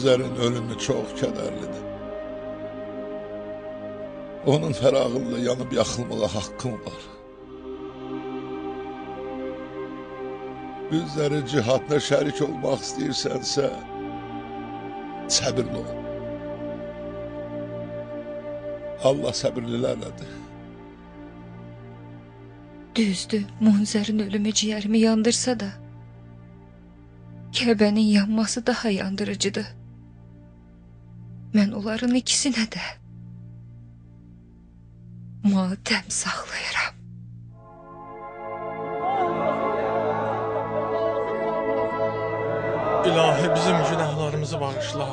Munzərin ölümü çox kədərlidir. Onun fərağında yanıb yaxılmağa haqqım var. Münzərin cihadına şərik olmaq istəyirsənsə, səbirli ol. Allah səbirlilərlədir. Düzdür, Munzərin ölümü ciyərimi yandırsa da, Kəbənin yanması daha yandırıcıdır. Mən onların ikisinə də matəm saxlayıram. İlahi bizim günahlarımızı bağışla.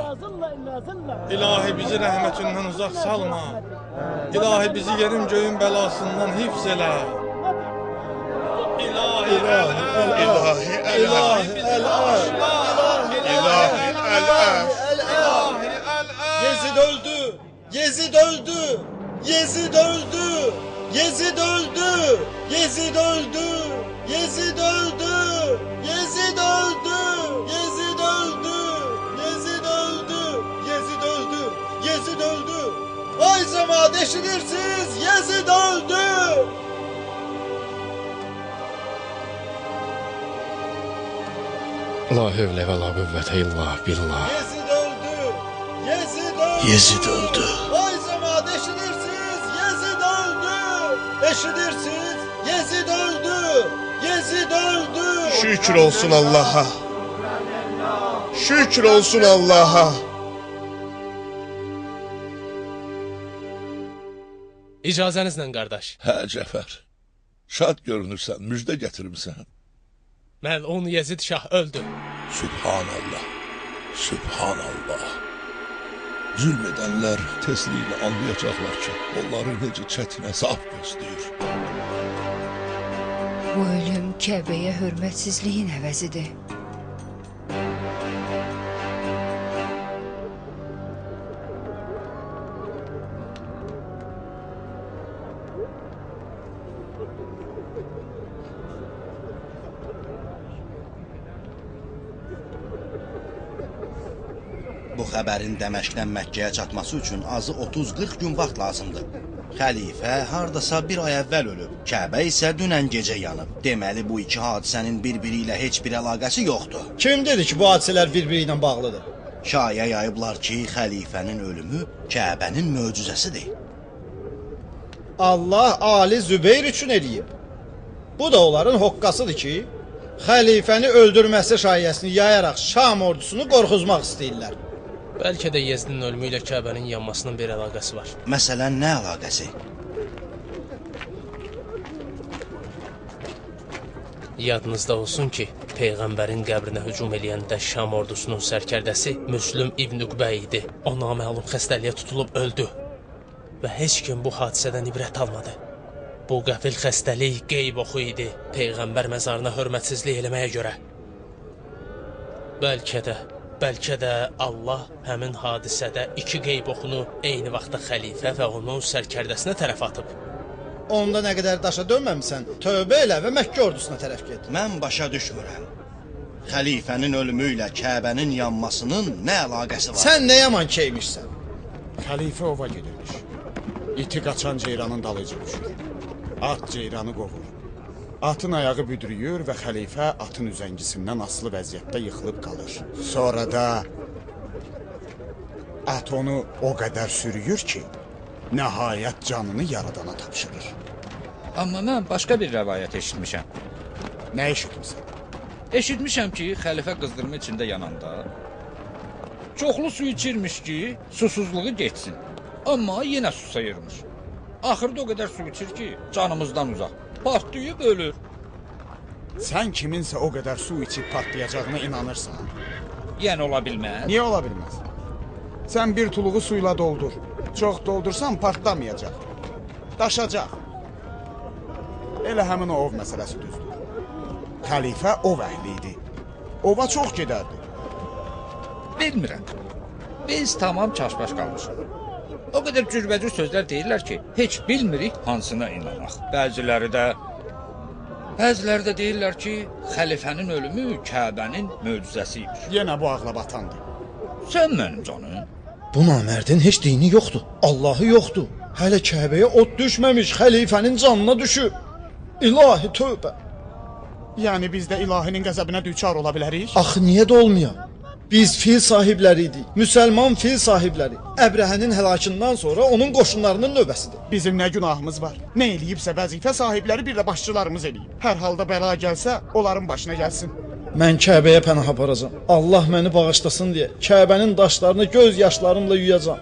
İlahi bizi rəhmətindən uzaq salma. İlahi bizi yerin göyün bəlasından hifz elə. İlahi, İlahi, İlahi, İlahi, İlahi, Yezid öldü! Yezid öldü! Yezid öldü! Yezid öldü! Yezid öldü! Yezid öldü! Yezid öldü! Yezid öldü! Yezid öldü! Yezid öldü! Yezid öldü! Ay cemaat eşidirsiniz! Yezid öldü! La hövlə və la qüvvətə illə billah. Yezid öldü! Yezid öldü! Yezid öldü. Ay cemaat eşidirsiniz! Yezid öldü! Eşidirsiniz! Yezid öldü! Yezid öldü! Şükür olsun Allah'a. Şükür olsun Allah'a. İcazənizlə qardaş. Hə Cəfər, şad görünürsən, müjdə gətirmisən. Məlun Yezid Şah öldü. Sübhanallah, Sübhanallah. Zülm edənlər tezliklə anlayacaqlar ki, onları necə çətin əzab gözləyir. Bu ölüm Kəbəyə hörmətsizliyin əvəzidir. Bu xəbərin Dəməşqdən Məkkəyə çatması üçün azı 30-40 gün vaxt lazımdır. Xəlifə hardasa bir ay əvvəl ölüb, Kəbə isə dünən gecə yanıb. Deməli, bu iki hadisənin bir-biri ilə heç bir əlaqəsi yoxdur. Kim dedi ki, bu hadisələr bir-biri ilə bağlıdır? Şayə yayıblar ki, xəlifənin ölümü Kəbənin möcüzəsidir. Allah Ali Zübeyir üçün eləyib. Bu da onların hoqqasıdır ki, xəlifəni öldürməsi şayəsini yayaraq Şam ordusunu qorxuzmaq istəyirlər. Bəlkə də Yezidin ölümü ilə Kəbənin yanmasının bir əlaqəsi var. Məsələn, nə əlaqəsi? Yadınızda olsun ki, Peyğəmbərin qəbrinə hücum eləyəndə Şam ordusunun sərkərdəsi Müslüm İbn Uqbə idi. O naməlum xəstəliyə tutulub öldü və heç kim bu hadisədən ibrət almadı. Bu qəfil xəstəlik qeyb oxu idi, Peyğəmbər məzarına hörmətsizlik eləməyə görə. Bəlkə də Allah həmin hadisədə iki qeyb oxunu eyni vaxtda xəlifə və onun sərkərdəsinə tərəf atıb. Onda nə qədər daşa dönməmisən, tövbə elə və Məkkə ordusuna tərəf get. Mən başa düşmürəm. Xəlifənin ölümü ilə Kəbənin yanmasının nə əlaqəsi var? Sən nə yaman keymişsən? Xəlifə ova gedirmiş. İti qaçan ceyranın dalıcı düşür. At ceyranı qovur. Atın ayağı büdrüyür və xəlifə atın üzəngisindən asılı vəziyyətdə yıxılıb qalır. Sonra da at onu o qədər sürüyür ki, nəhayət canını yaradana tapşırır. Amma mən başqa bir rəvayət eşitmişəm. Nə eşitmisən? Eşitmişəm ki, xəlifə qızdırma içində yananda çoxlu su içirmiş ki, susuzluğu getsin. Amma yenə susayırmış. Axırda o qədər su içir ki, canımızdan uzaq. Partlayıb ölür. Sən kiminsə o qədər su içib partlayacağına inanırsan? Yəni ola bilməz. Niyə ola bilməz? Sən bir tuluğu suyla doldur. Çox doldursan partlamayacaq. Daşacaq. Elə həmin o ov məsələsi düzdür. Xəlifə ov əhli idi. Ova çox gedərdi. Bilmirəm. Biz tamam çaşbaş qalmışıq. O qədər cürbəcür sözlər deyirlər ki, heç bilmirik hansına inanaq. Bəziləri də deyirlər ki, xəlifənin ölümü Kəbənin möcüzəsi imiş. Yenə bu ağla batandır. Sən mənim canım. Bu namərdin heç dini yoxdur, Allahı yoxdur. Hələ Kəbəyə od düşməmiş, xəlifənin canına düşüb. İlahi tövbə. Yəni biz də ilahinin qəzəbinə düçar ola bilərik? Axı niyə də olmaya? Biz fil sahibləri idik. Müsəlman fil sahibləri. Əbrəhənin həlakından sonra onun qoşunlarının növbəsidir. Bizim nə günahımız var? Nə eləyibsə vəzifə sahibləri bir də başçılarımız eləyib. Hər halda bəla gəlsə, onların başına gəlsin. Mən Kəbəyə pənah aparacam. Allah məni bağışlasın deyə Kəbənin daşlarını göz yaşlarımla yuyacam.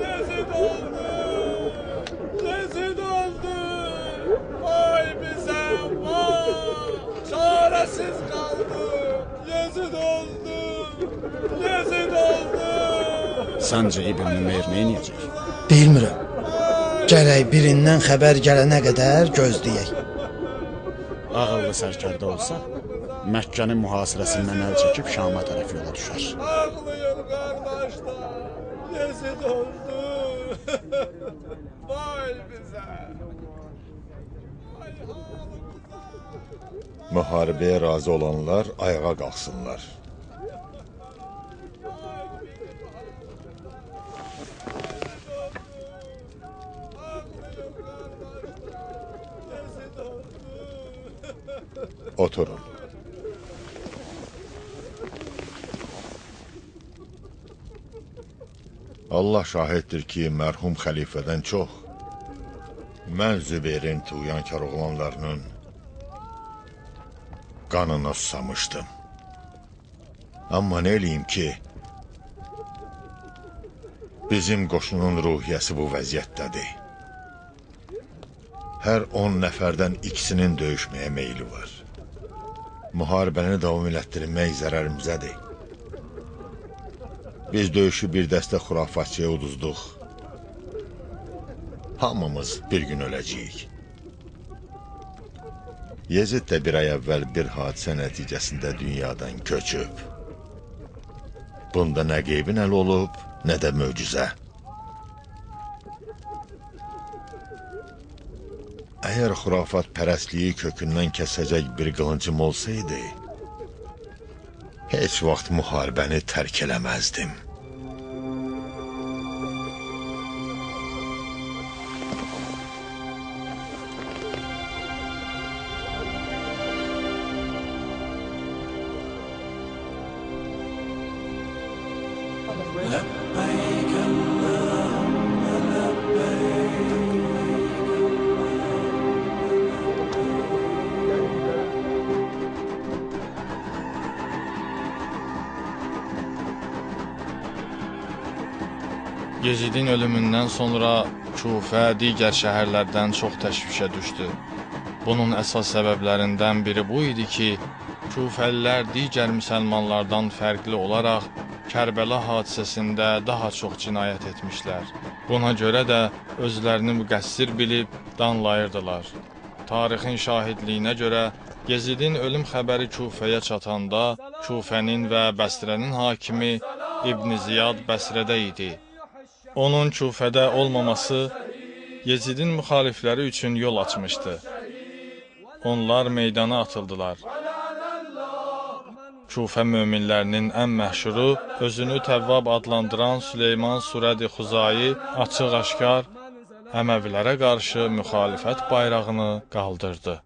Yezid oldu! Yezid oldu! Vay bizə, vay! Çarəsiz qaldı! Yezid oldu! Yezid oldu! Səncə İbn Nümeyr nə edəcək? Bilmirəm. Gərək birindən xəbər gələnə qədər gözləyək. Ağıllı sərkərdə olsa, Məkkənin mühasirəsindən əl çəkib Şama tərəf yola düşər. Ağlayın qardaşlar! Yezid oldu! Vay bizə! Müharibəyə razı olanlar ayağa qalxsınlar. Oturun. Allah şahiddir ki, mərhum xəlifədən çox mən Zübeyrin tuğyankar oğlanlarının qanına susamışdım. Amma nə eləyim ki, bizim qoşunun ruhiyyəsi bu vəziyyətdədir. Hər 10 nəfərdən ikisinin döyüşməyə meyli var. Müharibəni davam elətdirmək zərərimizədir. Biz döyüşü bir dəstə xurafatçıya uduzduq. Hamımız bir gün öləcəyik. Yezid də bir ay əvvəl bir hadisə nəticəsində dünyadan köçüb. Bunda nə qeybin əli olub, nə də möcüzə. Əgər xurafat pərəstliyi kökündən kəsəcək bir qılıncım olsaydı, heç vaxt müharibəni tərk eləməzdim. Yezidin ölümündən sonra Kufə digər şəhərlərdən çox təşvişə düşdü. Bunun əsas səbəblərindən biri bu idi ki, Kufəlilər digər müsəlmanlardan fərqli olaraq Kərbəla hadisəsində daha çox cinayət etmişlər. Buna görə də özlərini müqəssir bilib danlayırdılar. Tarixin şahidliyinə görə Yezidin ölüm xəbəri Kufəyə çatanda Kufənin və Bəsrənin hakimi İbn Ziyad Bəsrədə idi. Onun Kufədə olmaması Yezidin müxalifləri üçün yol açmışdı. Onlar meydana atıldılar. Kufə möminlərinin ən məşhuru, özünü Təvvab adlandıran Süleyman Surədi Xuzai açıq-aşkar Əməvilərə qarşı müxalifət bayrağını qaldırdı.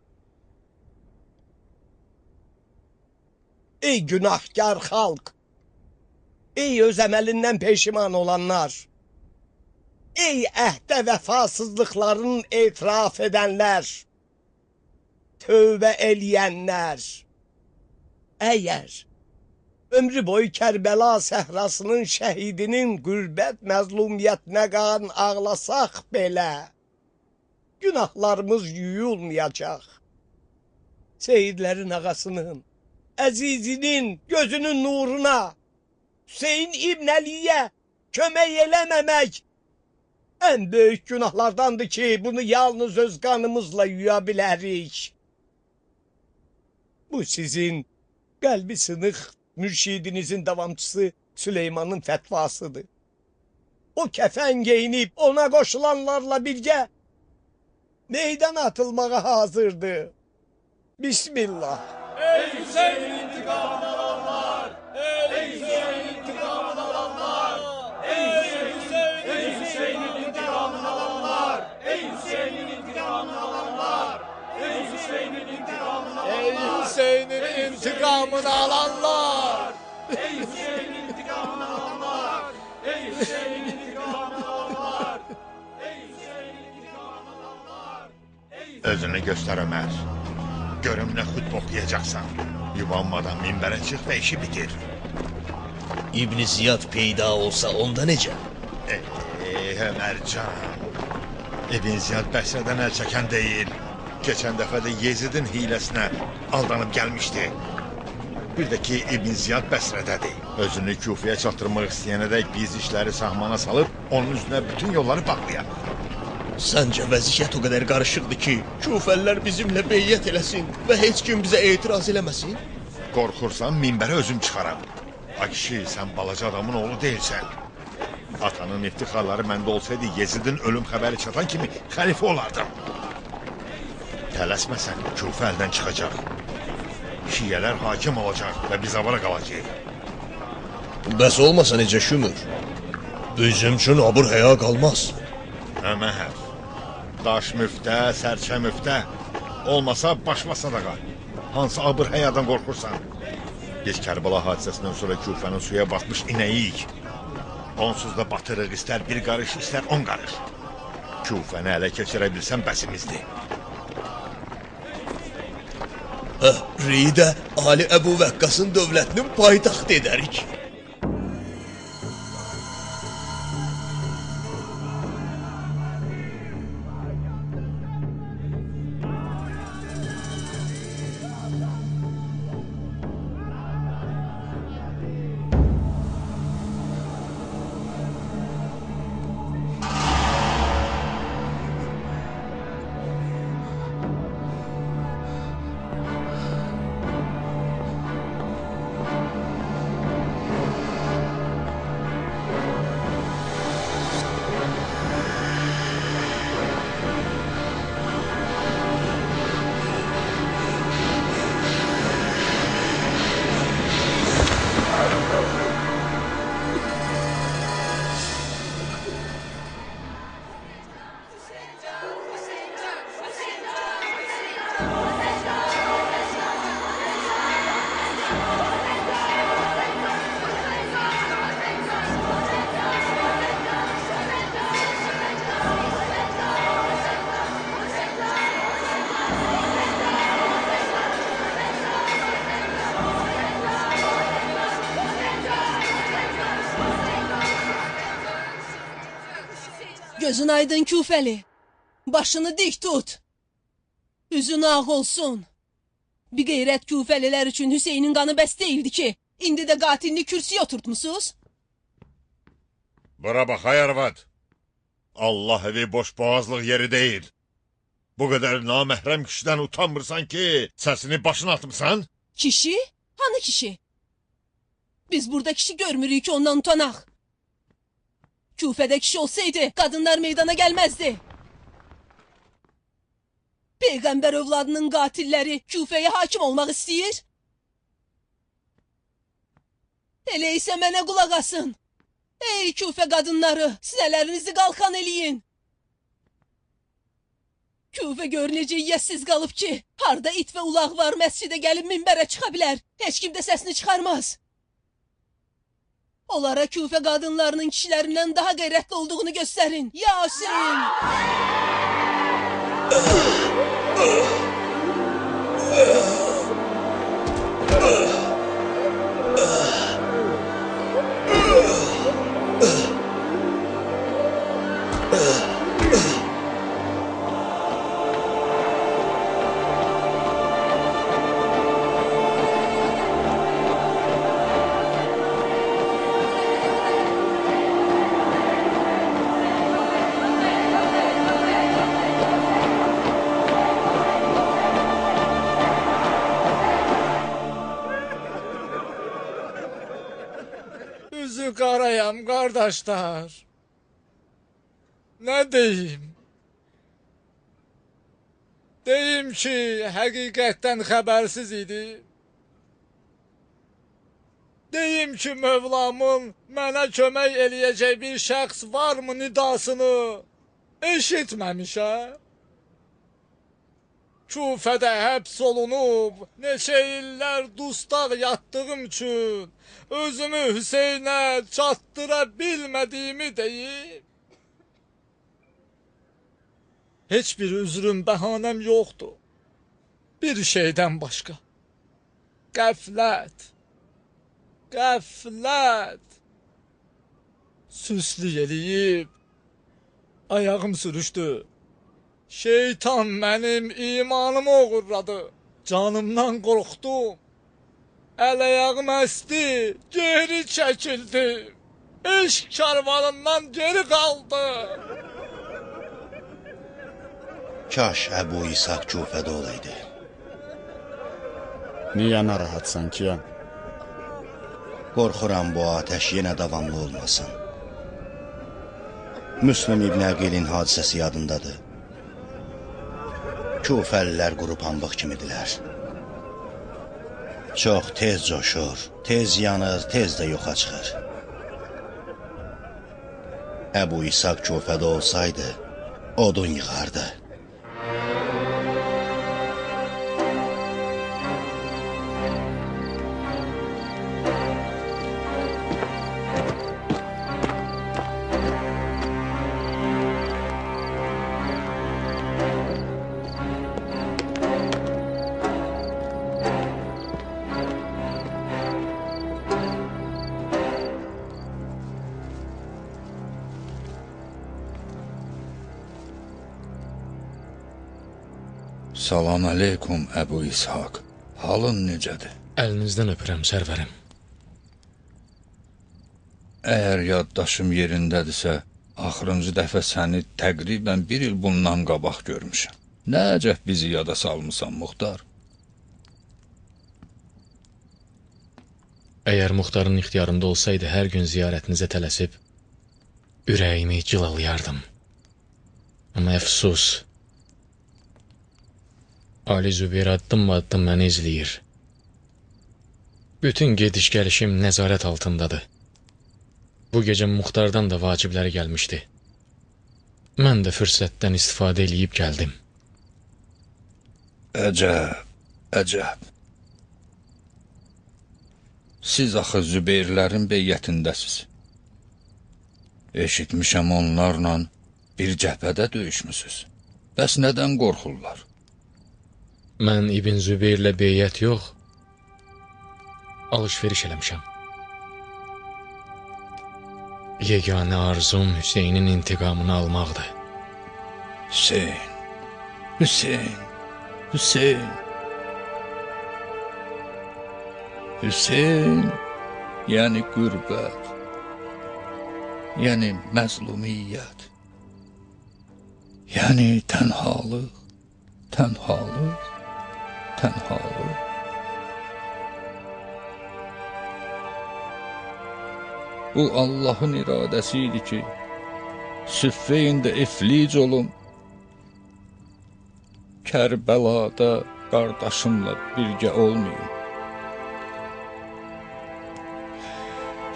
Ey günahkar xalq! Ey öz əməlindən peşiman olanlar! Ey əhdə vəfasızlıqlarını etiraf edənlər! Tövbə eləyənlər! Əgər ömrü boyu Kərbəla səhrasının şəhidinin qürbət məzlumiyyətinə qan ağlasaq belə, günahlarımız yuyulmayacaq. Seyidlərin ağasının, əzizinin gözünün nuruna, Hüseyin İbn Əliyə kömək eləməmək ən böyük günahlardandır ki, bunu yalnız öz qanımızla yuya bilərik. Bu sizin qəlbi sınıq mürşidinizin davamçısı Süleymanın fətvasıdır. O kəfən geyinib ona qoşulanlarla birgə meydana atılmağa hazırdır. Bismillah. Ey Hüseyin intiqamını alanlar! Ey intiqamını alanlar! Ey Hüseynin intiqamını alanlar! Ey Hüseynin intiqamını alanlar! Ey Hüseynin intiqamını alanlar! Özünü göstər Ömər. Görüm nə xütbə oxuyacaqsan. Yubanmadan minbərə çıx və işi bitir. İbn Ziyad peyda olsa onda necə? Ey Ömərcan. İbn Ziyad Bəsrədən əl çəkən deyil. Keçən dəfə də Yezidin hiləsinə aldanıb gəlmişdi. Bir də ki, İbn Ziyad Bəsrədədir. Özünü Küfəyə çatdırmaq istəyənədək biz işləri sahmana salıb, onun üzünə bütün yolları bağlayaq. Səncə vəziyyət o qədər qarışıqdır ki, Küfəllər bizimlə beyyət eləsin və heç kim bizə etiraz eləməsin? Qorxursan, minbərə özüm çıxaram. Ay kişi, sən balaca adamın oğlu deyilsən. Atanın iftixarları məndə olsaydı, Yezidin ölüm xəbəri çatan kimi xəlifə olardım. Tələsməsən, Küfə əldən çıxacaq. Şiələr hakim olacaq və biz avara qalacağıq. Bəs olmasa necə Şümür? Bizim üçün abır həya qalmaz. Ömər, daş müftə, sərçə müftə, olmasa başma sadaqa. Hansı abır həyadan qorxursan? Biz Kərbəla hadisəsindən sonra Küfənin suya batmış inəyik. Onsuz da batırıq, istər bir qarış, istər 10 qarış. Küfəni ələ keçirə bilsən bəsimizdir. Reyi də Ali Əbu Vəqqasın dövlətinin paytaxtı edərik. Gözün aydın Küfəli. Başını dik tut. Üzün ağ olsun. Bir qeyrət Küfəlilər üçün Hüseynin qanı bəs deyildi ki, indi də qatilini kürsüyə oturtmusunuz. Bura bax ay arvad. Allah evi boşboğazlıq yeri deyil. Bu qədər naməhrəm kişidən utanmırsan ki, səsini başına atmısan? Kişi? Hanı kişi? Biz burada kişi görmürük ki, ondan utanaq. Küfədə kişi olsaydı, qadınlar meydana gəlməzdi. Peyğəmbər övladının qatilləri Küfəyə hakim olmaq istəyir. Elə isə mənə qulaq asın. Ey Küfə qadınları, sinələrinizi qalxan eləyin. Küfə gör necə yiyəsiz qalıb ki, harda it və ulaq var, məscidə gəlib minbərə çıxa bilər. Heç kim də səsini çıxarmaz. Onlara Küfə qadınlarının kişilərindən daha qeyrətli olduğunu göstərin. Ya Hüseyin! Üzü qarayam qardaşlar. Nə deyim? Deyim ki, həqiqətdən xəbərsiz idi. Deyim ki, Mövlamın mənə kömək eləyəcək bir şəxs varmı nidasını eşitməmişəm. Kufədə həbs olunub, neçə illər dustaq yatdığım üçün özümü Hüseynə çatdıra bilmədiyimi deyim. Heç bir üzrüm, bəhanəm yoxdur. Bir şeydən başqa. Qəflət, qəflət. Süslük eləyib, ayağım sürüşdü. Şeytan mənim imanımı oğurladı. Canımdan qorxdum. Əl ayağım əsdi, geri çəkildi. Eşq karvanından geri qaldı. Kaş Əbu İshak Kufədə olaydı. Niyə narahatsan Kiyan? Qorxuram bu atəş yenə davamlı olmasın. Müslüm İbn Əqilin hadisəsi yadındadır. Kufəlilər quru pambıq kimidilər. Çox tez coşur, tez yanır, tez də yoxa çıxır. Əbu İshak Kufədə olsaydı, odun yığardı. Salam aleykum Əbu İshak. Halın necədir? Əlinizdən öpürəm sərvərim. Əgər yaddaşım yerindədirsə, axırıncı dəfə səni təqribən bir il bundan qabaq görmüşəm. Nə əcəb bizi yada salmısan, Muxtar? Əgər Muxtarın ixtiyarında olsaydı, hər gün ziyarətinizə tələsib, ürəyimi cilalayardım. Amma əfsus, Ali Zübeyir addım-addım məni izləyir. Bütün gediş-gəlişim nəzarət altındadır. Bu gecə Muxtardan da vacibləri gəlmişdi. Mən də fürsətdən istifadə eləyib gəldim. Əcəb, əcəb. Siz axı Zübeyirlərin beyyətindəsiz. Eşitmişəm onlarla bir cəbhədə döyüşmüsünüz. Bəs nədən qorxurlar? Mən İbn Zübeyrlə beyyət yox, alış-veriş eləmişəm. Yeganə arzum Hüseynin intiqamını almaqdır. Hüseyn, Hüseyn, Hüseyn. Hüseyn, yəni qürbət, yəni məzlumiyyət, yəni tənhalıq, tənhalıq, tənhalıq. Bu Allahın iradəsi idi ki, Süffeyndə iflic olum, Kərbəlada qardaşımla birgə olmayım.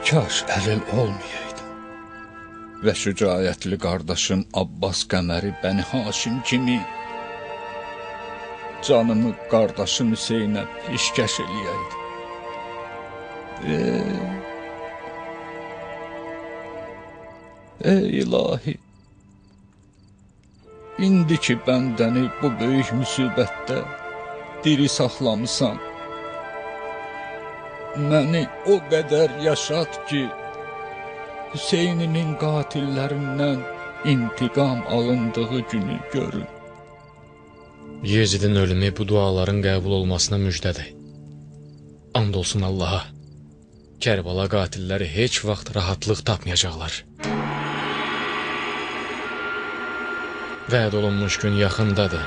Kaş əlil olmayaydım və şücaətli qardaşım Abbas Qəməri Bəni Haşim kimi canımı qardaşım Hüseynə peşkəş eləyəydim. Ey ilahi, indi ki bəndəni bu böyük müsibətdə diri saxlamısan, məni o qədər yaşat ki, Hüseynimin qatillərindən intiqam alındığı günü görün. Yezidin ölümü bu duaların qəbul olmasına müjdədir. And olsun Allaha, Kərbəla qatilləri heç vaxt rahatlıq tapmayacaqlar. Vəd olunmuş gün yaxındadır.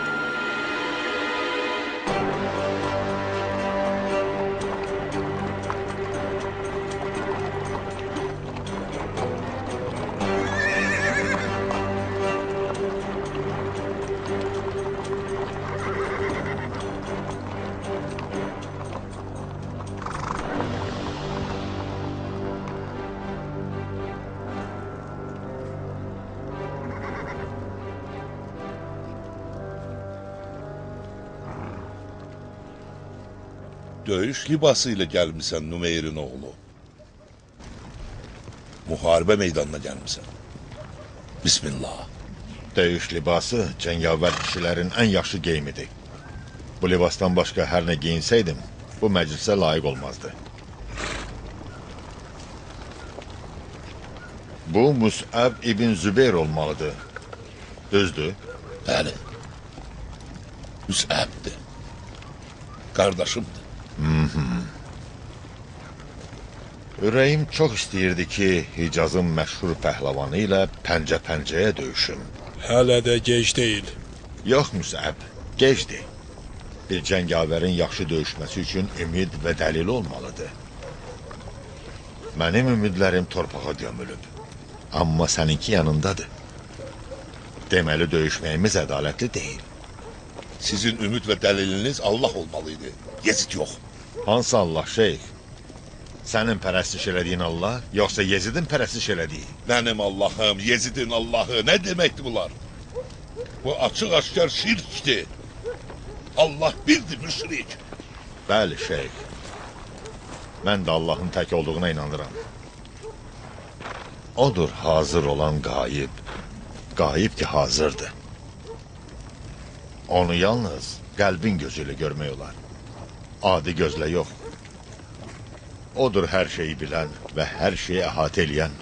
Döyüş libası ilə gəlmisən Numeyrin oğlu. Müharibə meydanına gəlmisən. Bismillah. Döyüş libası cəngavər kişilərin ən yaxşı geyimidir. Bu libasdan başqa hər nə geyinsəydim, bu məclisə layiq olmazdı. Bu Mus'əb ibn Zübeyir olmalıdır. Düzdür? Bəli. Mus'əbdir. Qardaşımdır. Ürəyim çox istəyirdi ki, Hicazın məşhur pəhləvanı ilə pəncə-pəncəyə döyüşüm. Hələ də gec deyil. Yox, Mus'əb, gecdir. Bir cəngavərin yaxşı döyüşməsi üçün ümid və dəlil olmalıdır. Mənim ümidlərim torpağa gömülüb. Amma səninki yanındadır. Deməli, döyüşməyimiz ədalətli deyil. Sizin ümid və dəliliniz Allah olmalıydı. Yezid yox. Hansı Allah, şeyx? Sənin pərəstiş elədiyin Allah, yoxsa Yezidin pərəstiş elədiyi? Mənim Allahım, Yezidin Allahı, nə deməkdir bunlar? Bu açıq-aşkar şirkdir. Allah birdir, müşrik. Bəli, şeyx. Mən də Allahın tək olduğuna inanıram. Odur hazır olan qayib. Qayib ki, hazırdır. Onu yalnız qəlbin gözü ilə görmək olar. Adi gözlə yox. Odur hər şeyi bilən və hər şeyi əhatə eləyən.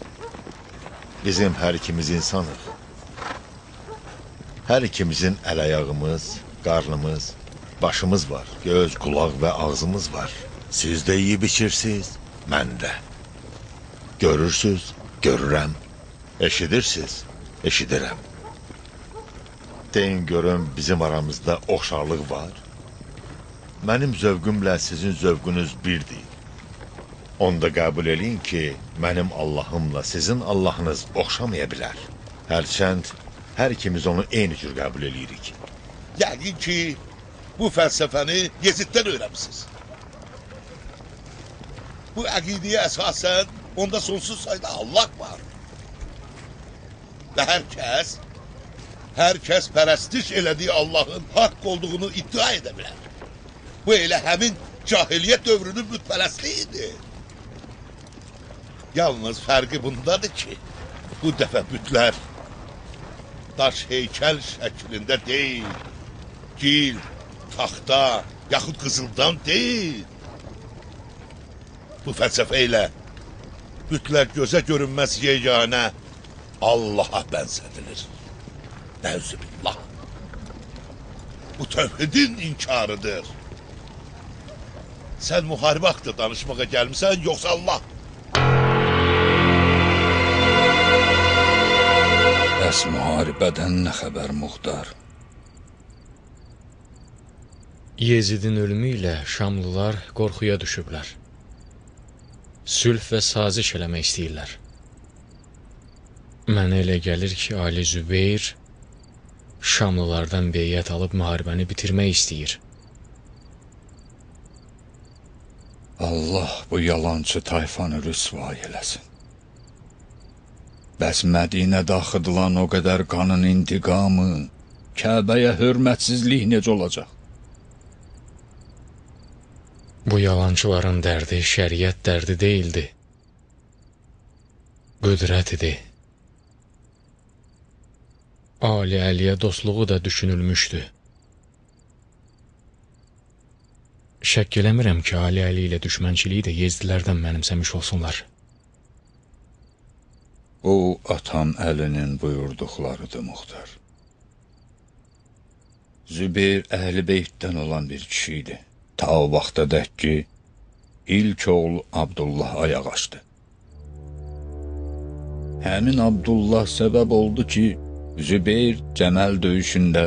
Bizim hər ikimiz insanıq. Hər ikimizin əl-ayağımız, qarnımız, başımız var. Göz, qulaq və ağzımız var. Siz də yeyib içirsiniz, mən də. Görürsünüz, görürəm. Eşidirsiniz, eşidirəm. Deyin görüm, bizim aramızda oxşarlıq var. Mənim zövqümlə sizin zövqünüz birdir. Onda qəbul eləyin ki, mənim Allahımla sizin Allahınız oxşamaya bilər. Hərçənd, hər ikimiz onu eyni cür qəbul eləyirik. Yəqin ki, bu fəlsəfəni Yeziddən öyrənmisiniz. Bu əqidəyə əsasən onda sonsuz sayda Allah var. Və hər kəs pərəstiş elədiyi Allahın haqq olduğunu iddia edə bilər. Bu elə həmin cahiliyyət dövrünün bütpərəstliyi idi. Yalnız fərqi bundadır ki, bu dəfə bütlər daş heykəl şəklində deyil, gil, taxta, yaxud qızıldan deyil. Bu fəlsəfə ilə bütlər gözə görünməz yeganə Allaha bənzədilir. Nəüzübillah. Bu tövhidin inkarıdır. Sən müharibə haqqında danışmağa gəlmisən, yoxsa Allah? Bəs müharibədən nə xəbər, Muxtar? Yezidin ölümü ilə Şamlılar qorxuya düşüblər. Sülh və saziş eləmək istəyirlər. Mənə elə gəlir ki, Ali Zübeyir Şamlılardan beyyət alıb müharibəni bitirmək istəyir. Allah bu yalancı tayfanı rüsvay eləsin. Bəs Mədinədə axıdılan o qədər qanın intiqamı, Kəbəyə hörmətsizlik necə olacaq? Bu yalancıların dərdi şəriət dərdi deyildi. Qüdrət idi. Ali Əliyə dostluğu da düşünülmüşdü. Şəkk eləmirəm ki, Ali Əli ilə düşmənçiliyi də Yezdilərdən mənimsəmiş olsunlar. Bu, atam Əlinin buyurduqlarıdır, Muxtar. Zübeyir Əhl-i Beytdən olan bir kişi idi. Ta o vaxta dək ki, ilk oğlu Abdullah ayaq açdı. Həmin Abdullah səbəb oldu ki, Zübeyir Cəməl döyüşündə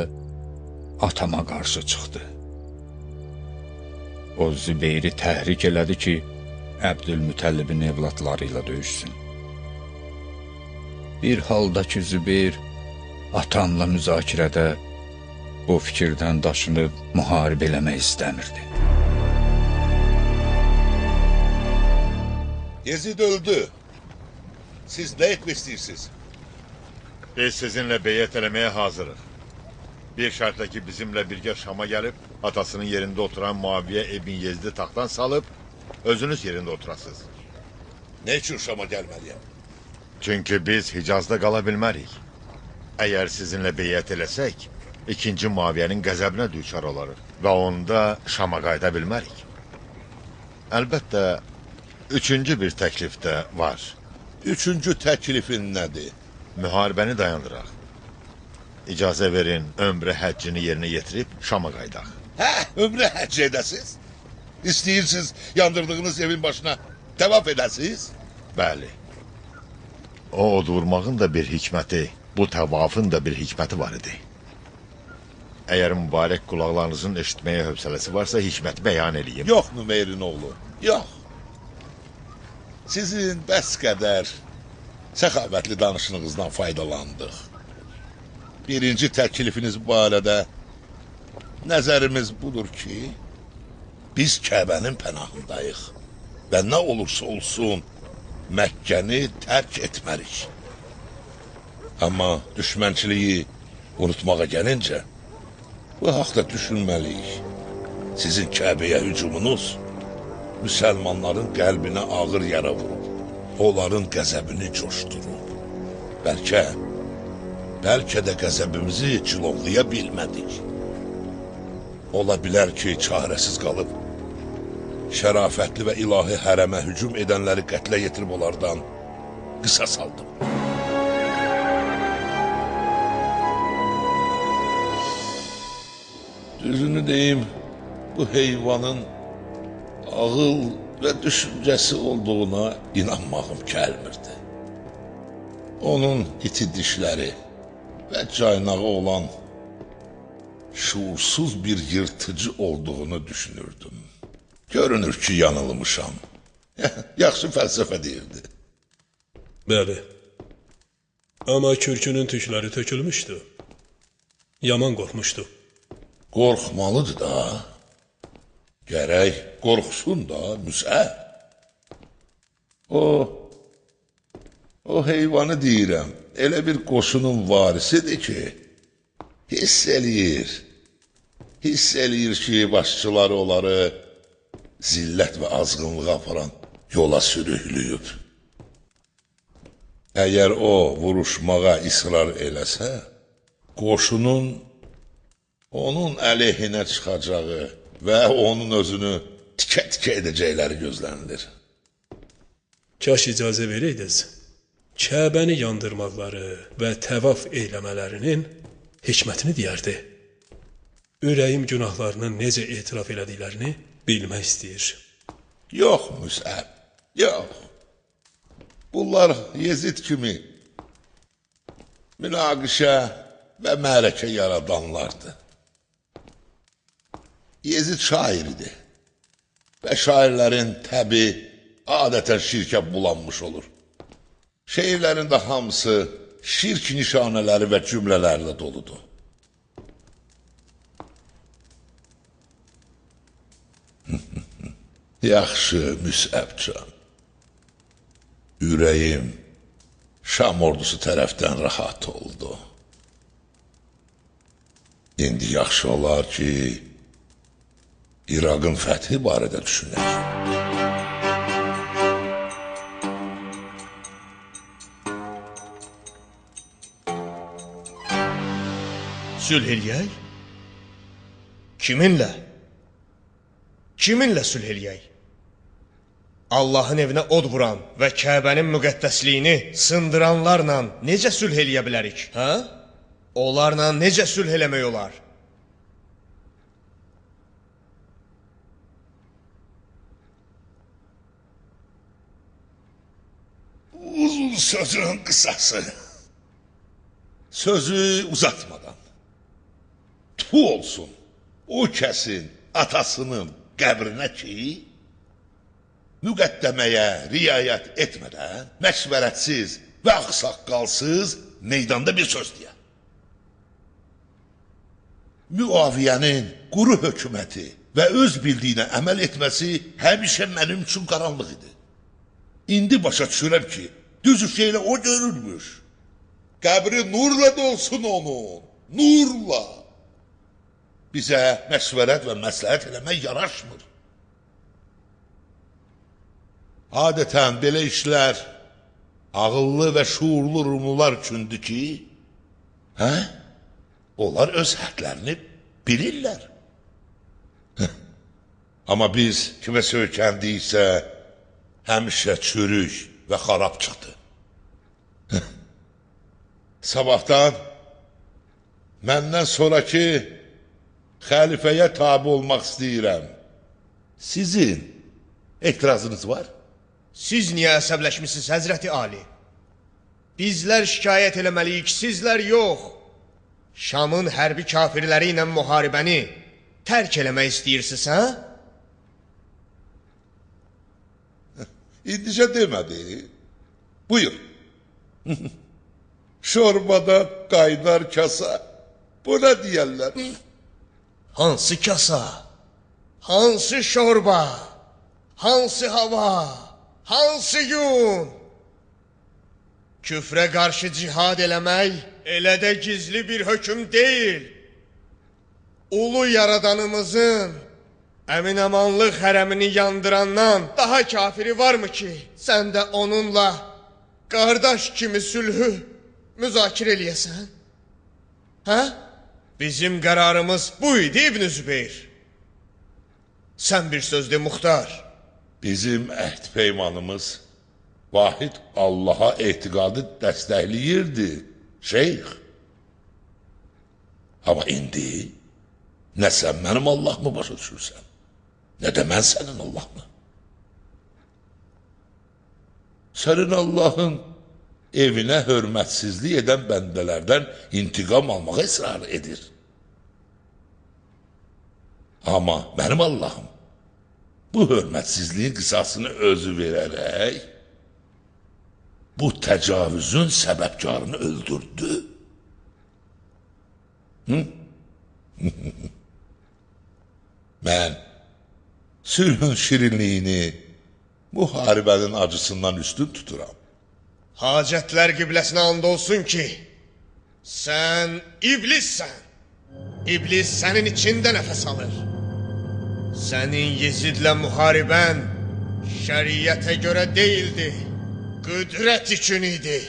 atama qarşı çıxdı. O Zübeyiri təhrik elədi ki, Əbdülmütəllibin evlatları ilə döyüşsün. Bir halda ki, Zübeyir atamla müzakirədə bu fikirdən daşınıb müharibə eləmək istəmirdi. Yezid öldü. Siz nə etmək istəyirsiniz? Biz sizinlə beyyət eləməyə hazırıq. Bir şərtlə ki, bizimlə birgə Şama gəlib, atasının yerində oturan Muaviyə ibn Yezidi taxtdan salıb, özünüz yerində oturasınız. Nə üçün Şama gəlməliyəm? Çünki biz Hicazda qala bilmərik. Əgər sizinlə beyyət eləsək, ikinci Muaviyənin qəzəbinə düçar olarıq və onda Şama qayıda bilmərik. Əlbəttə, üçüncü bir təklif də var. Üçüncü təklifin nədir? Müharibəni dayandıraq. İcazə verin, ömrə həccini yerinə yetirib Şama qayıdaq. Hə, ömrə həcc edəsiz? İstəyirsiniz yandırdığınız evin başına təvaf edəsiz? Bəli. O od vurmağın da bir hikməti, bu təvafın da bir hikməti var idi. Əgər mübarək qulaqlarınızın eşitməyə hövsələsi varsa, hikməti bəyan eləyim. Yox, Nümeyrin oğlu, yox. Sizin bəs qədər səxavətli danışığınızdan faydalandıq. Birinci təklifiniz barədə nəzərimiz budur ki, biz Kəbənin pənahındayıq və nə olursa olsun Məkkəni tərk etmərik. Amma düşmənçiliyi unutmağa gəlincə, bu haqda düşünməliyik. Sizin Kəbəyə hücumunuz müsəlmanların qəlbinə ağır yara vurub, onların qəzəbini coşdurub. Bəlkə də qəzəbimizi cilovlaya bilmədik. Ola bilər ki, çarəsiz qalıb, şərafətli və ilahi hərəmə hücum edənləri qətlə yetirib onlardan qisas aldım. Düzünü deyim, bu heyvanın ağıl və düşüncəsi olduğuna inanmağım gəlmirdi. Onun iti dişləri və caynağı olan şuursuz bir yırtıcı olduğunu düşünürdüm. Görünür ki, yanılmışam. Yaxşı fəlsəfə deyirdi. Bəli. Amma kürkünün tükləri tökülmüşdü. Yaman qorxmuşdu. Qorxmalıdır da. Gərək qorxsun da, Müsəb. O heyvanı deyirəm, elə bir qoşunun varisidir ki, hiss eləyir ki, başçıları onları zillət və azğınlığa aparan yola sürüklüyüb. Əgər o vuruşmağa israr eləsə, qoşunun onun əleyhinə çıxacağı və onun özünü tikə-tikə edəcəkləri gözlənilir. Kaş icazə verəydiniz, Kəbəni yandırmaqları və təvaf eyləmələrinin hikmətini deyərdi. Ürəyim günahlarını necə etiraf elədiklərini bilmək istəyir. Yox, Müsəb, yox. Bunlar Yezid kimi münaqişə və mərəkə yaradanlardır. Yezid şair idi və şairlərin təbi adətən şirkə bulanmış olur. Şeirlərin də hamısı şirk nişanələri və cümlələrlə doludur. Yaxşı, Müsəbcan. Ürəyim Şam ordusu tərəfdən rahat oldu. İndi yaxşı olar ki, İraqın fəthi barədə düşünək. Sülh eləyək? Kiminlə? Kiminlə sülh eləyək? Allahın evinə od vuran və Kəbənin müqəddəsliyini sındıranlarla necə sülh eləyə bilərik? Hə? Onlarla necə sülh eləmək olar? Uzun sözün qısası. Sözü uzatmadan. Tu olsun o kəsin atasının qəbrinə ki, müqəddəməyə riayət etmədən, məşvərətsiz və ağsaqqalsız meydanda bir söz deyə. Müaviyənin quru hökuməti və öz bildiyinə əməl etməsi həmişə mənim üçün qaranlıq idi. İndi başa düşürəm ki, düz şeylə o görürmüş. Qəbri nurla dolsun onun, nurla. Bizə məşvərət və məsləhət eləmək yaraşmır. Adətən belə işlər ağıllı və şuurlu Rumlular üçündür ki, hə? Onlar öz hədlərini bilirlər. Amma biz kimə söykəndiksə, həmişə çürük və xarab çıxdı. Sabahdan məndən sonraki xəlifəyə tabi olmaq istəyirəm. Sizin etirazınız var? Siz niyə əsəbləşmisiniz, Həzrəti Ali? Bizlər şikayət eləməliyik, sizlər yox. Şamın hərbi kafirləri ilə müharibəni tərk eləmək istəyirsiniz, hə? İndicə demədi. Buyur. Şorbada qaynar kasa. Buna deyərlər. Hansı kasa? Hansı şorba? Hansı hava? Hansı gün? Küfrə qarşı cihad eləmək elə də gizli bir hökm deyil. Ulu yaradanımızın əmin-amanlıq hərəmini yandırandan daha kafiri varmı ki, sən də onunla qardaş kimi sülhü müzakirə eləyəsən? Hə? Bizim qərarımız bu idi, İbn Zübeyir. Sən bir söz de, Muxtar. Bizim əhd peymanımız vahid Allaha etiqadı dəstəkləyirdi, şeyx. Amma indi nə sən mənim Allahımı başa düşürsən, nə də mən sənin Allahımı. Sənin Allahın evinə hörmətsizlik edən bəndələrdən intiqam almağa israr edir. Amma mənim Allahım bu hörmətsizliyin qisasını özü verərək bu təcavüzün səbəbkarını öldürdü. Hı? Mən sülhün şirinliyini müharibənin acısından üstün tuturam. Hacətlər qibləsinə and olsun ki, sən iblissən. İblis sənin içində nəfəs alır. Sənin Yezidlə müharibən şəriətə görə deyildi, qüdrət üçün idi.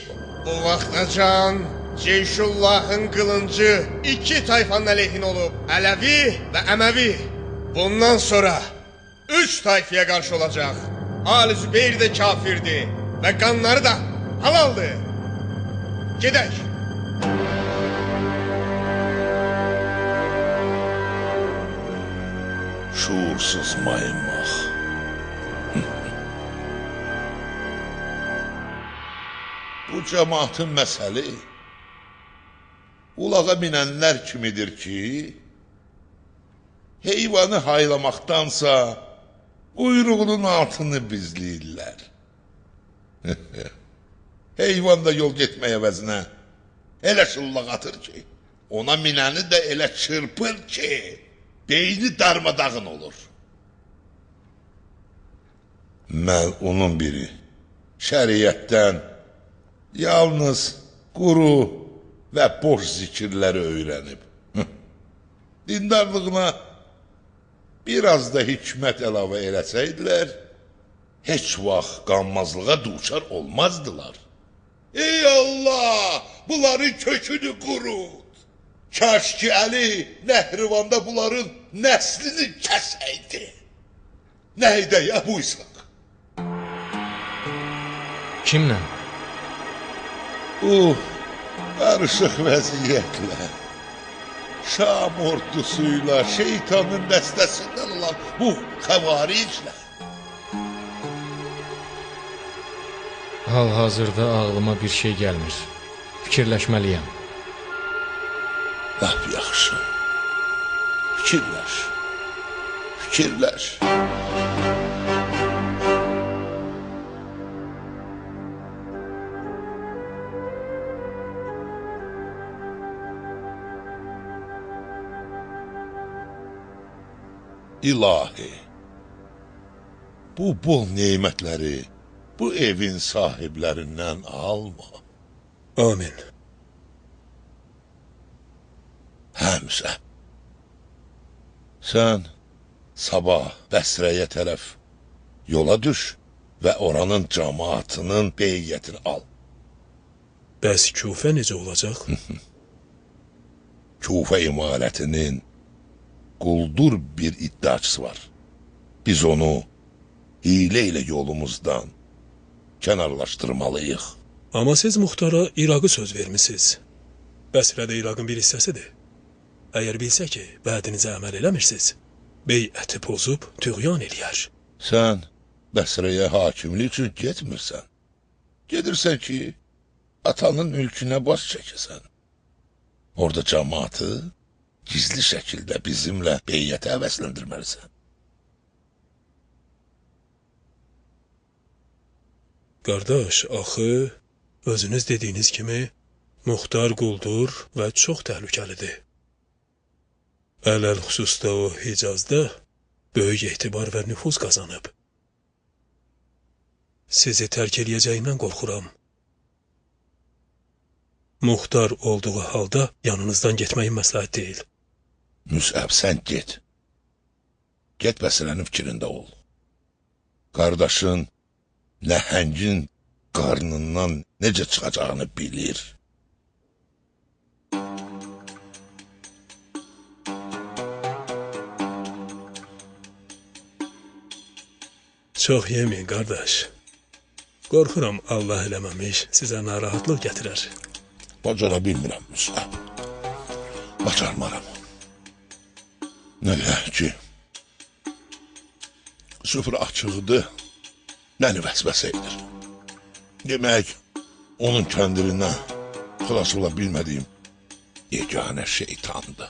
Bu vaxtacan Ceyşullahın qılıncı iki tayfanın əleyhinə olub, Ələvi və Əməvi. Bundan sonra 3 tayfaya qarşı olacaq. Ali Zübeyir də kafirdi və qanları da halaldır. Gedək. Şuursuz maymaq. Bu cəmaatın məsəli ulağa minənlər kimidir ki, heyvanı haylamaqdansa quyruğunun altını bizləyirlər. Heyvan da yol getmək əvəzinə elə şıllaq atır ki, ona minəni də elə çırpır ki, beyni darmadağın olur. Mən onun biri şəriətdən yalnız quru və boş zikirləri öyrənib. Dindarlığına biraz da hikmət əlavə eləsəydilər, heç vaxt qanmazlığa duçar olmazdılar. Ey Allah, bunların kökünü qurut. Kaş ki Əli Nəhrivanda bunların nəslini kəsəydi. Nə edək Əbu İshaq? Kimlə? Bu qarışıq vəziyyətlə, Şam ordusuyla, şeytanın dəstəsindən olan bu xəvariclə. Hal-hazırda ağlıma bir şey gəlmir. Fikirləşməliyəm. Lap yaxşı. Fikirləş. Fikirləş. İlahi, bu bol nemətləri bu evin sahiblərindən alma. Amin. Həmzə, Sən sabah Bəsrəyə tərəf yola düş və oranın cəmaatının beyyətini al. Bəs Kufə necə olacaq? Kufə imarətinin quldur bir iddiaçısı var. Biz onu hiylə ilə yolumuzdan kənarlaşdırmalıyıq. Amma siz Muxtara İraqı söz vermisiniz. Bəsrə də İraqın bir hissəsidir. Əgər bilsə ki, vədinizə əməl eləmirsiniz, beyəti pozub tüğyan eləyər. Sən Bəsrəyə hakimlik üçün getmirsən. Gedirsən ki, atanın mülkünə baş çəkəsən. Orada cəmaatı gizli şəkildə bizimlə beyyətə həvəsləndirməlisən. Qardaş, axı, özünüz dediyiniz kimi, Muxtar quldur və çox təhlükəlidir. Ələl xüsusda o Hicazda böyük etibar və nüfuz qazanıb. Sizi tərk eləyəcəyindən qorxuram. Muxtar olduğu halda yanınızdan getməyin məsləhət deyil. Müsəb, sən get. Get məsələnin fikrində ol. Qardaşın nəhəngin qarnından necə çıxacağını bilir. Çox yeməyin, qardaş. Qorxuram Allah eləməmiş sizə narahatlıq gətirər. Bacara bilmirəm, Müsəb. Bacarmaram. Nə qədər ki, süfrə açıqdır, məni vəsvəsə edir. Demək, onun kəndirindən xilas ola bilmədiyim yeganə şeytandır.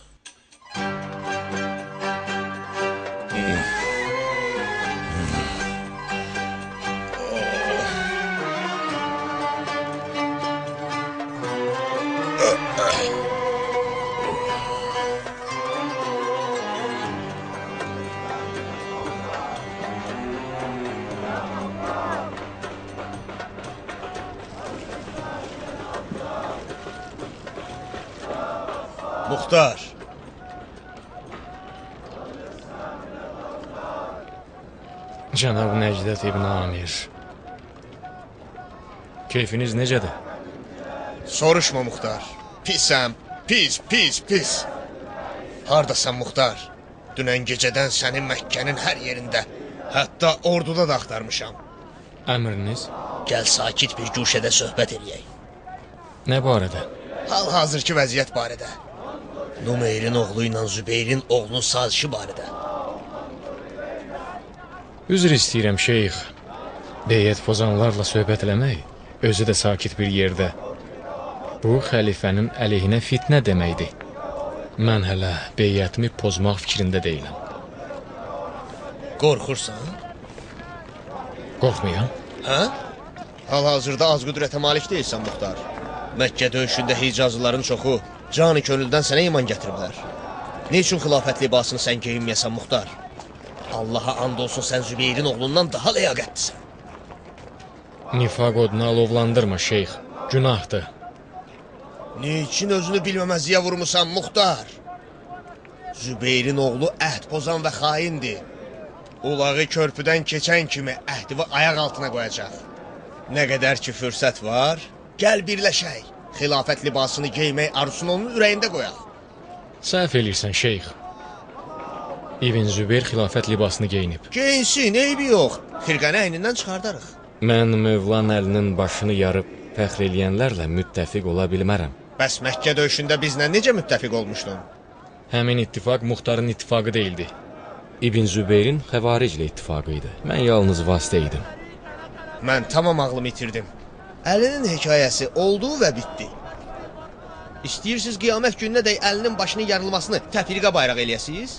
Muxtar. Cənab Nəcdət İbn Amir. Keyfiniz necədir? Soruşma Muxtar. Pisəm. Pis, pis, pis. Hardasan Muxtar? Dünən gecədən səni Məkkənin hər yerində, hətta orduda da axtarmışam. Əmriniz? Gəl sakit bir guşədə söhbət eləyək. Nə barədə? Hal-hazırki vəziyyət barədə. Numeyrin oğlu ilə Zübeyrin oğlunun sazişi barədə. Üzr istəyirəm şeyx. Beyyət pozanlarla söhbət eləmək, özü də sakit bir yerdə. Bu, xəlifənin əleyhinə fitnə deməkdir. Mən hələ beyyətimi pozmaq fikrində deyiləm. Qorxursan? Qorxmuyam. Hə? Hal-hazırda az qüdrətə malik deyilsən, Muxtar. Məkkə döyüşündə Hicazlıların çoxu canı könüldən sənə iman gətiriblər. Nə üçün xilafət libasını sən geyinməyəsən, Muxtar? Allaha and olsun, sən Zübeyrin oğlundan daha ləyaqətlisən. Nifaq odunu alovlandırma, şeyx. Günahdır. Niçin özünü bilməməzliyə vurmusan, Muxtar? Zübeyrin oğlu əhd pozan və xaindir. Ulağı körpüdən keçən kimi əhdini ayaq altına qoyacaq. Nə qədər ki fürsət var, gəl birləşək. Xilafət libasını geymək arzusunu onun ürəyində qoyaq. Səhv eləyirsən, şeyx. İbn Zübeyir xilafət libasını geyinib. Geyinsin, eybi yox. Xirqəni əynindən çıxardarıq. Mən Mövlan Əlinin başını yarıb fəxr eləyənlərlə müttəfiq ola bilmərəm. Bəs Məkkə döyüşündə bizlə necə müttəfiq olmuşdun? Həmin ittifaq Muxtarın ittifaqı deyildi. İbn Zübeyrin Xəvariclə ittifaqı idi. Mən yalnız vasitə idim. Mən tamam ağlımı itirdim. Əlinin hekayəsi oldu və bitdi. İstəyirsiniz qiyamət gününədək əlinin başının yarılmasını təfriqə bayrağı eləyəsiniz?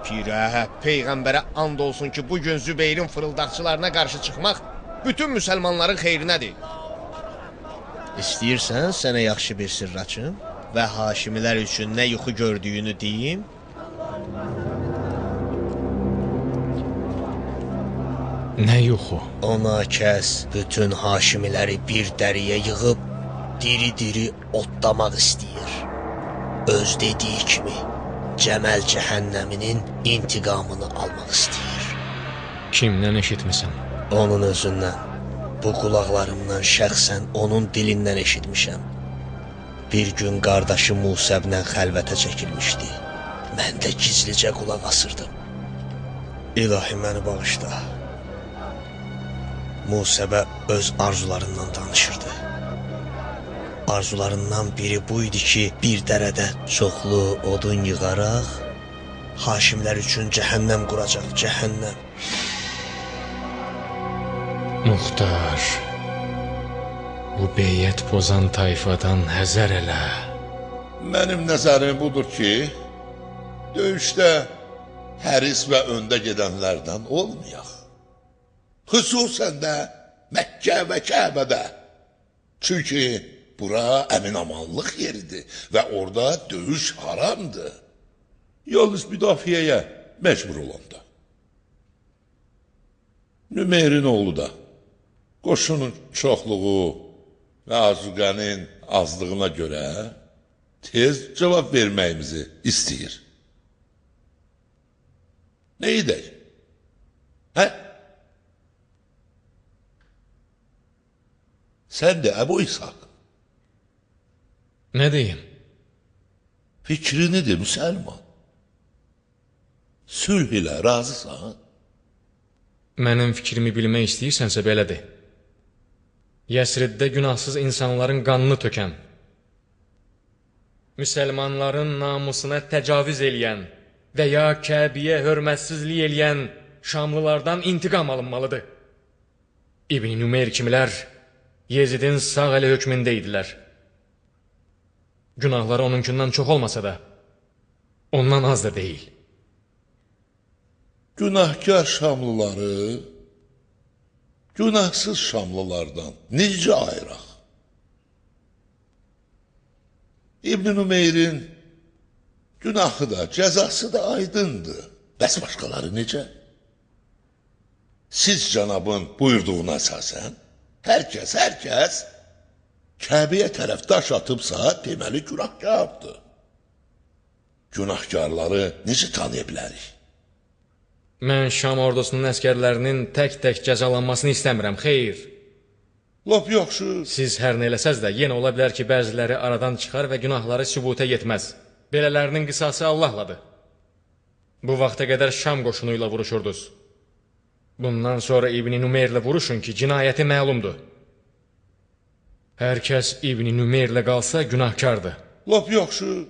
Pirə, Peyğəmbərə and olsun ki, bugün Zübeyrin fırıldaqçılarına qarşı çıxmaq bütün müsəlmanların xeyrinədir. İstəyirsən sənə yaxşı bir sirr açım və Haşimilər üçün nə yuxu gördüyünü deyim? Nə yuxu? Ona kəs bütün Haşimiləri bir dəriyə yığıb diri-diri otlamaq istəyir. Öz dediyi kimi. Cəməl cəhənnəminin intiqamını almaq istəyir. Kimdən eşitmisən? Onun özündən. Bu qulaqlarımdan şəxsən onun dilindən eşitmişəm. Bir gün qardaşı Musəblə xəlvətə çəkilmişdi. Mən də gizlicə qulaq asırdım. İlahi məni bağışla. Musəbə öz arzularından danışırdı. Arzularından biri bu idi ki, bir dərədə çoxlu odun yığaraq Haşimlər üçün cəhənnəm quracaq, cəhənnəm. Muxtar, bu beyyət pozan tayfadan həzər elə. Mənim nəzərim budur ki, döyüşdə həris və öndə gedənlərdən olmayaq. Xüsusən də Məkkə və Kəbədə. Çünki bura əmin-amanlıq yeridir və orada döyüş haramdır. Yalnız müdafiəyə məcbur olanda. Nümeyrin oğlu da qoşunun çoxluğu və azuqənin azlığına görə tez cavab verməyimizi istəyir. Nə edək? Hə? Sən də Əbu İshak. Nə deyim? Fikrini de müsəlman. Sülh ilə razısan? Mənim fikrimi bilmək istəyirsənsə belədir. Yəsribdə günahsız insanların qanını tökən, müsəlmanların namusuna təcavüz eləyən və ya Kəbiyə hörmətsizlik eləyən Şamlılardan intiqam alınmalıdır. İbn Nümeyr kimilər Yezidin sağ əli hökmündə idilər. Günahları onunkundan çox olmasa da, ondan az da deyil. Günahkar Şamlıları günahsız Şamlılardan necə ayıraq? İbn Nümeyrin günahı da, cəzası da aydındır. Bəs başqaları necə? Siz cənabın buyurduğuna əsasən, hər kəs Kəbəyə tərəf daş atıbsa, deməli günahkardır. Günahkarları necə tanıya bilərik? Mən Şam ordusunun əskərlərinin tək-tək cəzalanmasını istəmirəm, xeyr. Lap yaxşı. Siz hər nə eləsəz də, yenə ola bilər ki, bəziləri aradan çıxar və günahları sübuta yetməz. Belələrinin qisası Allahladır. Bu vaxta qədər Şam qoşunu ilə vuruşurdunuz. Bundan sonra İbn Nümeyrlə vuruşun ki, cinayəti məlumdur. Hər kəs İbn Nümeyrlə qalsa günahkardır. Lap yaxşı.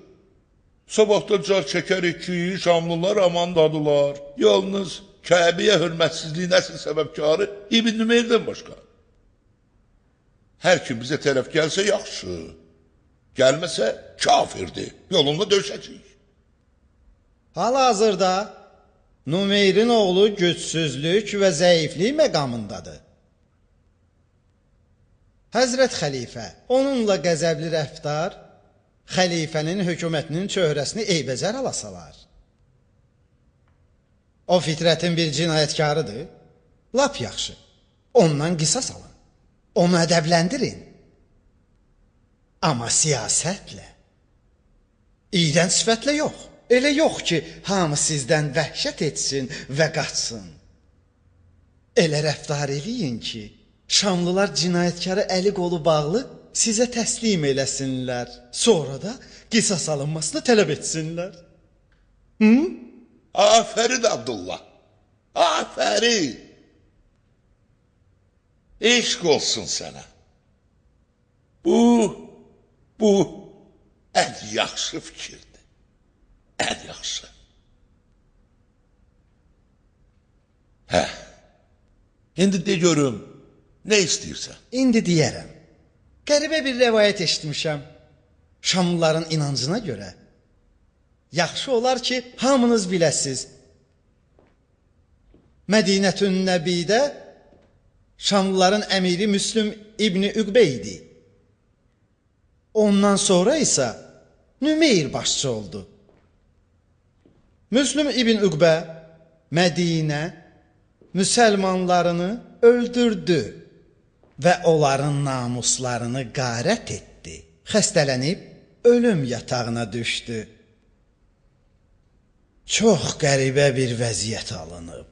Sabahdan car çəkərik ki, Şamlılar amandadılar. Yalnız Kəbəyə hörmətsizliyin əsl səbəbkarı İbn Nümeyrdən başqa. Hər kim bizə tərəf gəlsə yaxşı, gəlməsə kafirdir. Yolunda döyüşəcəyik. Hal-hazırda Numeyrin oğlu gücsüzlük və zəiflik məqamındadır. Həzrət xəlifə onunla qəzəbli rəftar, xəlifənin hökumətinin çöhrəsini eybəcər hala salar. O fitrətin bir cinayətkarıdır. Lap yaxşı. Ondan qisas alın. Onu ədəbləndirin. Amma siyasətlə, iyrənc sifətlə yox. Elə yox ki, hamı sizdən vəhşət etsin və qaçsın. Elə rəftar eləyin ki, Şamlılar cinayətkarı əli qolu bağlı sizə təslim eləsinlər. Sonra da qisas alınmasını tələb etsinlər. Hı? Afərin Abdullah. Afərin. Eşq olsun sənə. Bu ən yaxşı fikirdir. Ən yaxşı. Hə. İndi de görüm, nə istəyirsən? İndi deyərəm. Qəribə bir rəvayət eşitmişəm. Şamlıların inancına görə. Yaxşı olar ki, hamınız biləsiz. Mədinətün Nəbidə Şamlıların əmiri Müslüm İbni Üqbə idi. Ondan sonra isə Nümeyr başçı oldu. Müslüm İbn Üqbə Mədinə müsəlmanlarını öldürdü və onların namuslarını qarət etdi. Xəstələnib ölüm yatağına düşdü. Çox qəribə bir vəziyyət alınıb.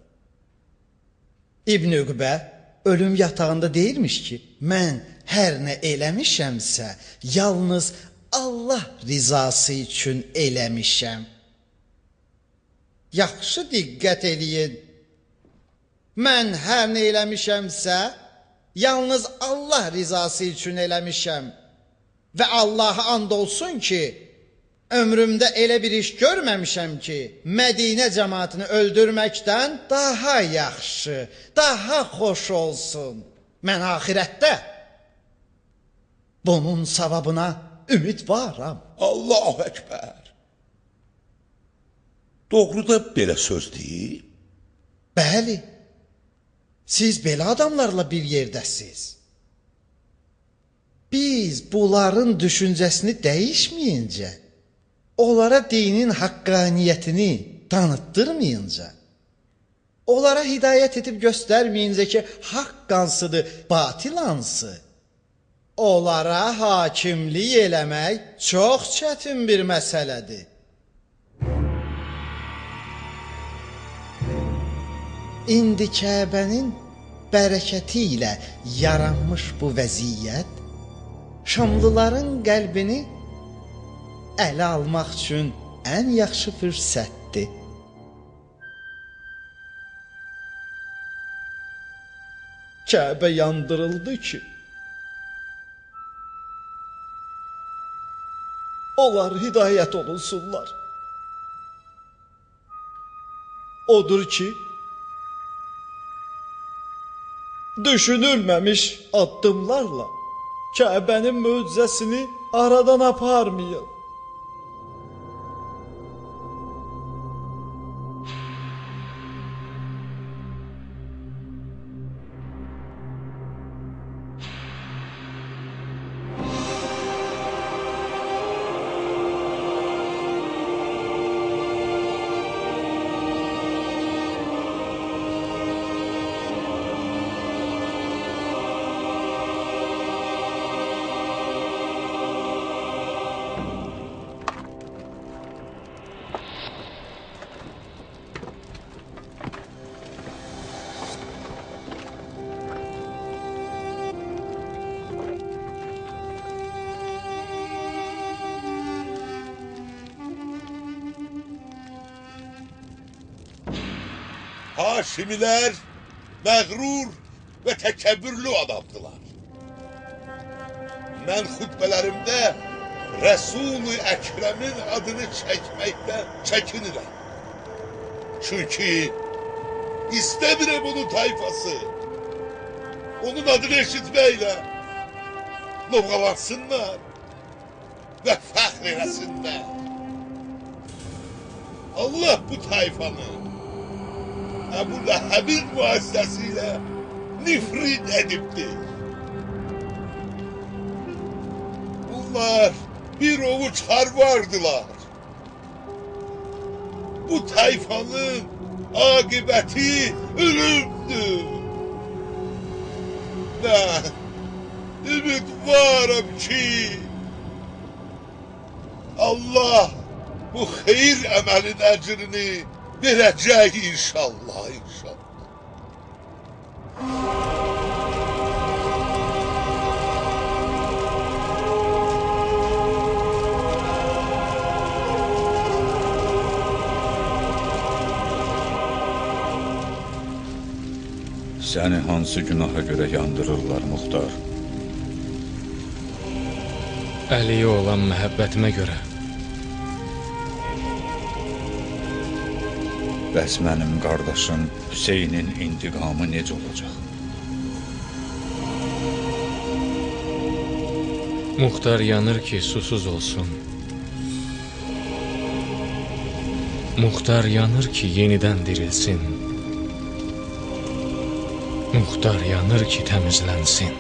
İbn Üqbə ölüm yatağında deyirmiş ki, mən hər nə eləmişəmsə, yalnız Allah rizası üçün eləmişəm. Yaxşı diqqət eləyin. Mən hər nə eləmişəmsə, yalnız Allah rizası üçün eləmişəm. Və Allaha and olsun ki, ömrümdə elə bir iş görməmişəm ki, Mədinə cəmaatını öldürməkdən daha yaxşı, daha xoş olsun. Mən axirətdə bunun savabına ümidvaram. Allahu Ekber. Doğru da belə söz deyib? Bəli. Siz belə adamlarla bir yerdəsiz. Biz bunların düşüncəsini dəyişməyincə, onlara dinin haqqaniyyətini tanıtdırmayınca, onlara hidayət edib göstərməyincə ki, haqq hansıdır, batil hansı, onlara hakimlik eləmək çox çətin bir məsələdir. İndi Kəbənin bərəkəti ilə yaranmış bu vəziyyət, Şamlıların qəlbini ələ almaq üçün ən yaxşı fürsətdir. Kəbə yandırıldı ki, onlar hidayət olunsunlar. Odur ki, düşünülməmiş addımlarla Kəbənin möcüzəsini aradan aparmayın. Haşimilər məğrur və təkəbbürlü adamdılar. Mən xütbələrimdə Rəsul-i Əkrəmin adını çəkməkdən çəkinirəm. Çünki istəmirəm onun tayfası, onun adını eşitməklə lovğalansınlar və fəxr eləsinlər. Allah bu tayfanı Əbu Ləhəbin vasitəsilə nifrin edibdir. Bunlar bir ovuç harvardılar. Bu tayfanın aqibəti ölümdür. Mən ümidvaram ki, Allah bu xeyir əməlin əcrini verəcək inşallah, inşallah. Səni hansı günaha görə yandırırlar, Muxtar? Əliyə olan məhəbbətimə görə. Bəs mənim qardaşım Hüseynin intiqamı necə olacaq? Muxtar yanır ki, susuz olsun. Muxtar yanır ki, yenidən dirilsin. Muxtar yanır ki, təmizlənsin.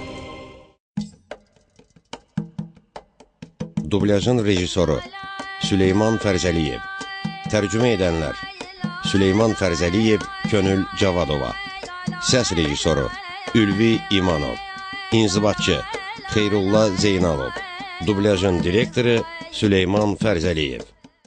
Dublyajın rejissoru Süleyman Fərzəliyev. Tərcümə edənlər Süleyman Fərzəliyev, Könül Cavadova. Səs rejissoru Ülvi İmanov. İnzibatçı Xeyrullah Zeynalov. Dublyajın direktoru Süleyman Fərzəliyev.